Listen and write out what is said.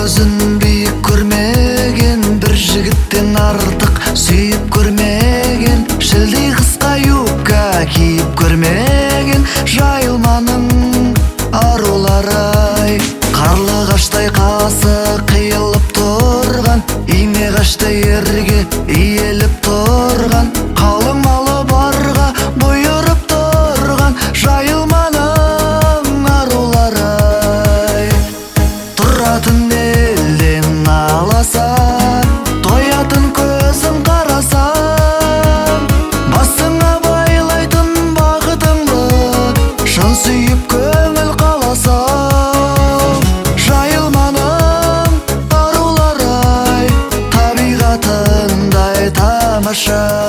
Өзін биік көрмеген, бір жігіттен артық сүйіп көрмеген, шілдей қысқа юбка киіп көрмеген жайылманың арулары-ай. Қарлығаштай қасы қиылып тұрған, ине қаштай ерге иеліп тұрған, қалың малы барға бұйырып тұрған жайылманың арулары-ай. Тұратын елден аласа, тоятын көзің қараса, басыңа байлайтын бақытыңды шын сүйіп көңіл қаласа. Жайылманың арулары-ай, табиғатындай тамаша.